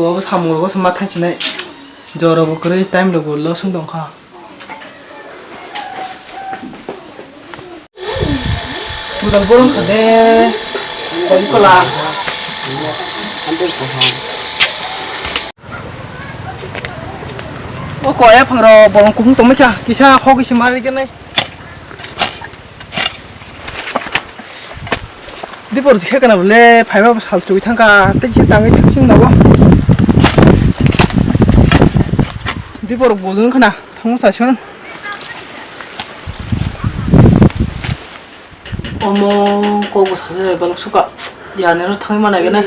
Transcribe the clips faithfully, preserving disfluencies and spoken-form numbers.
Obo samung rogo se ma thangsinai. Jora bo kwrwi time rok bo losing tong kha. Budal borong kha de. Koi kola. O koi aphang rok bolong kuphung tong kha. Kisa hok isi mari khe nai. Dipor khe kana bole phaiba sal chugui thangkha, tei kisa tangwi thangsin nogo. Dipor bojong khana thangma sasun. Omo kok bo sasu balok suka. Yanero thangwi mana gene.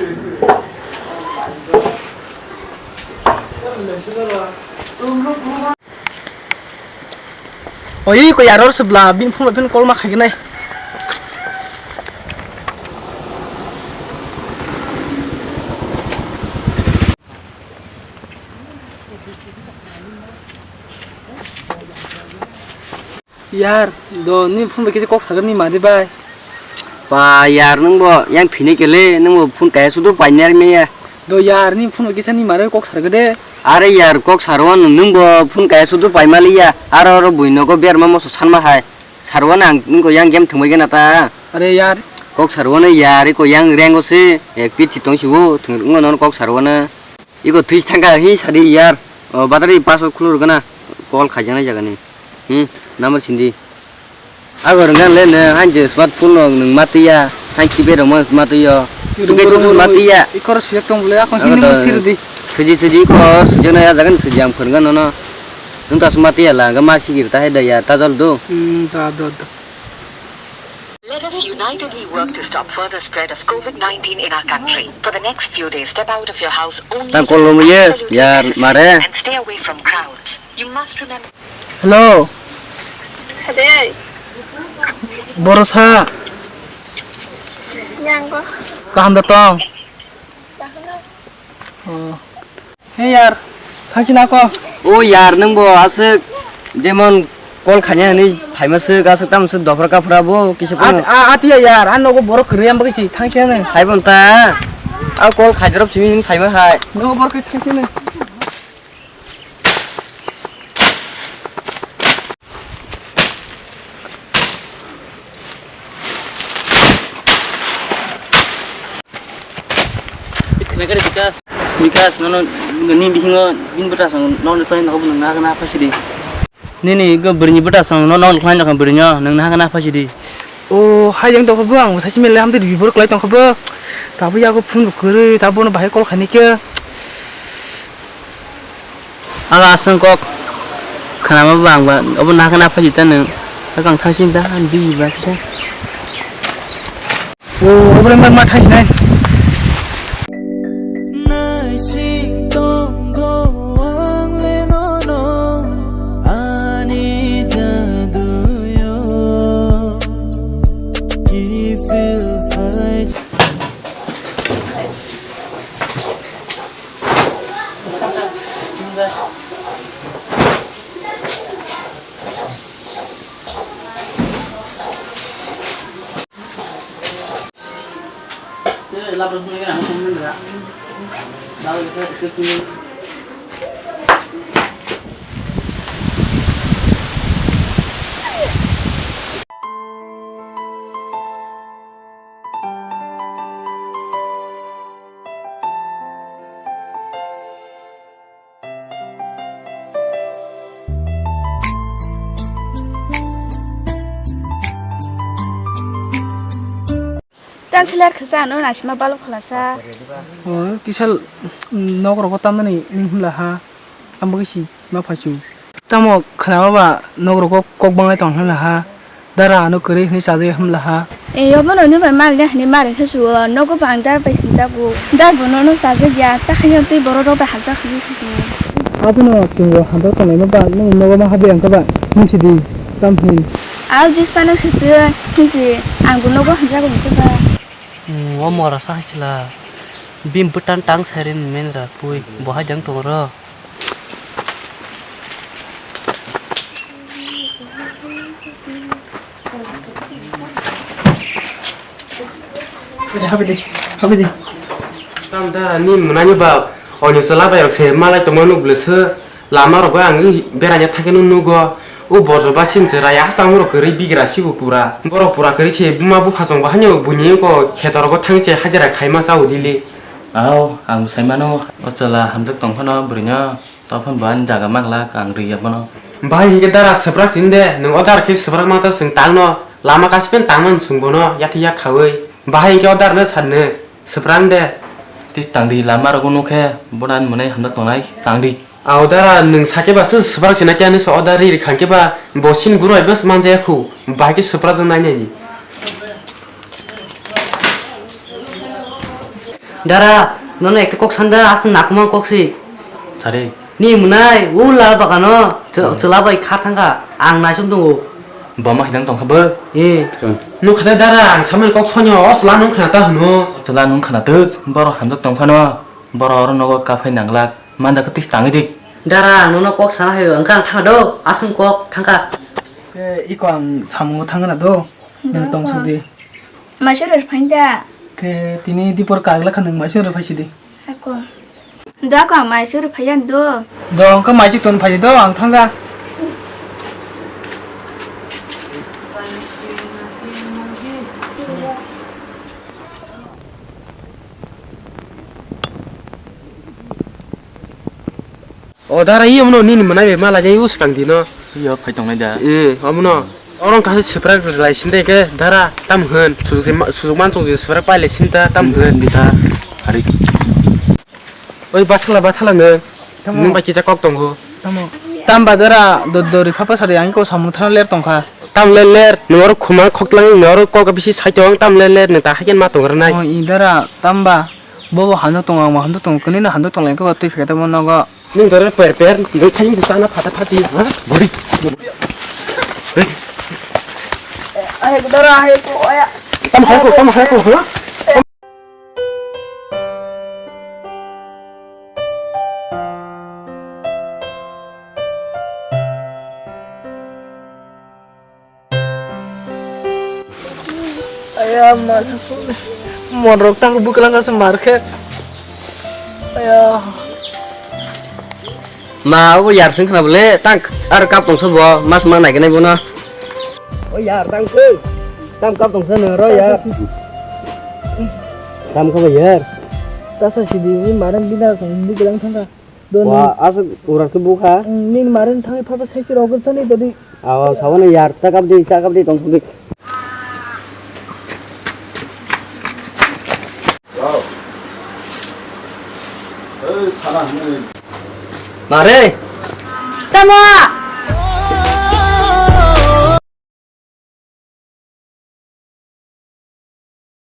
Oi, ko yaro se bla, bini phone, bini call ma khaikhe nai. Yar, do, ni phone bai kisa kok sagani madi bai. Pa yar, nwng bo yang thini kele, nwng bo phone kaya sudu painari meya. Do yar, ni phone kisa ni mare kok sarga de. Are yar, kok sarwan nwng bo phone kaya sudu paimaliya. Aro aro bui nogo berma moso sanma hai. Sarwan ang nwng ko yang game thwngbai gana ta. Are yar. Kok sarwan yar, ko yang rengo se, ek pit chitong siwo, thwng ngo non kok sarwan. Iko twi thangka hi sadi yar. O battery paso khulur gana. Call khaijana jagani. Hmm, number sindi. Ago rwngkha le nw, hain je smartphone no nwng ma twiya, hain keypad rok ma twiyo. Iro Suke boro sudu boro ma twiya. Ikor siyok tong bole, ako Ago hini to mo sir di. Siji siji ikor, siji na ya jagan siji ang phwrwngkha nono. Nwng ta sma twiya la, hwnkhe ma sigir ta hai da ya, ta jol do. Hmm, da, da, da. Let us unitedly work to stop further spread of covid nineteen in our country. For the next few days, step out of your house only Tang if it is kolomo ye, absolutely yar necessary mare. And stay away from crowds. You must remember. Hello. Sade. Borosa. Yango. Kaham da tong? Kaham. Oh. Hey yar, thangsi na ko? O yar, nwng bo aswk jemon call khaina hwnwi phaima swk, aswk tamo swk dopra kaphra bo kisa phano. At-, a-, atiya yar, ang nogo borok kwrwi ang bagwi si thangsi ano. Hai bon ta. Ang call khaijrop simi hwnwi phaima hai. Nogo borok kwrwi thangsi ano. Khna khe Bikas, Bikas, nono ni bisingo bini bwtasong nono tongwi nokbo nwng nahagana phaisidi. Nini go bwrwini bwtasong no nokni khlai nokha bwrwino nwng nahagana phaisidi. O, hai yang tongkha bo, ang sachi mele hamtwi ribor klai tongkha bo. Tabo yago phone bo kwrwi, tabo no bahai call khaini khe. Aga aswng kok khnama bang ba, obo nahagana phaisita nwng. Aga ang thangsin da, ani biji ba kisa. O, obo ma, ma thangsinai. Naising tongo ang le nono, ani jaduyo, ki feel fight. Tang siler khasa ano naisima balok khalasa. O, kisa nok rogo tamani wng hwnla ha. Ang bagwi si ma phaisu. Tamo khwnama ba nok rogo kok banglai tong hwnla ha. Dara ano kwrwi hwnwi chajagwi hwnla ha. E, obono nwbai mari na hwnwi mari khe suo. Nogo bo ang dara bai hwnjago. Dara bo nono chajagya. Ta khaino tei borok rok bai hamjak hwnwi khe suo. Abono chwng bo hamjak tongnaima ba nwng nogo ma habwi ang khe ba. Hwn sidi. Tam hwn. Ao jis pano sitwng. Hwn si. Ang bo nogo hwnjago hwn khe ba. Hmm, o mora sa hai sila. Bini bwtan tang sairin mendra pui. Bo hai jang tong ro. Habidi, habidi. Tam da ni mwnani ba Oino chwla bai rok se malai tongma nuk bwlwswk. Lama rok bai ang beraina thangkhe nuk nugo. O borjo ba sin se rai hastang rok kwrwi bigra sibo pura. Borok pura kwrwi se buma bupha chwng bo haino buini ko kheto rogo thang se hajira khaima chao dili. Ao, ang sai mano, o chwla hamjwk tong phano bwrwino. Tophan bo ani jaga manglak ang rwya bono. Bahai hinkhe dara swprak sini de, nwng o dara khe swprak mata chwng tangno, lama kaspen tangmani chwng bono yathi yak khaui. Bahai hinkhe o dara no sanno, swprak de. Tei tangdi lama rogo nukhe, bono ani mwnai hamjak tongnai, tangdi. Ao dara nwng sakhe ba se swprak sina khe ani so o dara ri ri khangkhe ba bo sin guroi bas manjaya khu, bahai khe swprak jang nai nai di. Dara, nono ekta kok sanda, aswk nakuma kok si. Sari. Ni mwnai, o lal bagano, chw-, Hmm. chwla bai kha thangkha, ang naisuk tongo. Boma hidang tongkha bo? Eh. Hmm. Nukha de dara, ang samani kok sonyo, o chwla nung khna ta hwno. Chwla nung khna twk, borok hamjak tong phano, borok oro nogo kaphai nanglak, manjak khe twi tangwi di. Dara, ang nono kok sana hayo, wngkha ang thangkha do, aswk kok thangkha. Eh, iko ang samungo thangna do, nwng tong sok di. Maisuri rwphai da. Khe tini dipor kagla kha nwng maisuri rwphai sidi. Ako. Do ako ang maisuri rwphai yan do. Do wngkha maisuri ton phai do ang thangga. O dara, i omono nini mwnai bai ma lainai, o swkang dino. Iyo, phai tongnai da. Eh, omono. Oro wngkha se swprak lai sinde khe dara tam hwn. Sujuk se ma-, sujuk man chong je swprak pai lai sinta tam hwn. Dita. Hari. Oi, bathala, bathala nwng. Tamo. Nwng bai kisa kok tongo. Tamo. Tam ba dara, do-, dori phapa sari ang ko samung thana ler tongkha. Tam ler ler, nwng oro khuma khok tlang, nwng oro kok bisi sai tong, tam ler ler, nwng ta haikhe ma tong rwnai. Oh, i dara, tam ba. Bobo hando tongo, ang hando tongo, kwnino hando tonglaikha ba twi phekhe tamo nogo. Nini dora per per, nini thani chana phata phati, ha? Guri. Ahe dora, ahe ko, aya. Tam hai ko, tam hai ko, ha? Aya, ma, sa, sa, mon rok tak buklang ka se mar khe. Aya. Ma, obo yar sing khna bole, tang ar kap tong so bo, mas ma nai nai bono. O yar, tang se. Tam kap tong sa nang ro yar. Tam kap yar. Ta sa sidi ni maran bina sa buklang thang ka. Wa, aswk urat khe bukha. Nini maren thangwi phapa saisi rogwi thani dodi. Aw, saboni yar, chakap di, chakap di, tong thangwi. Mare. Tamo.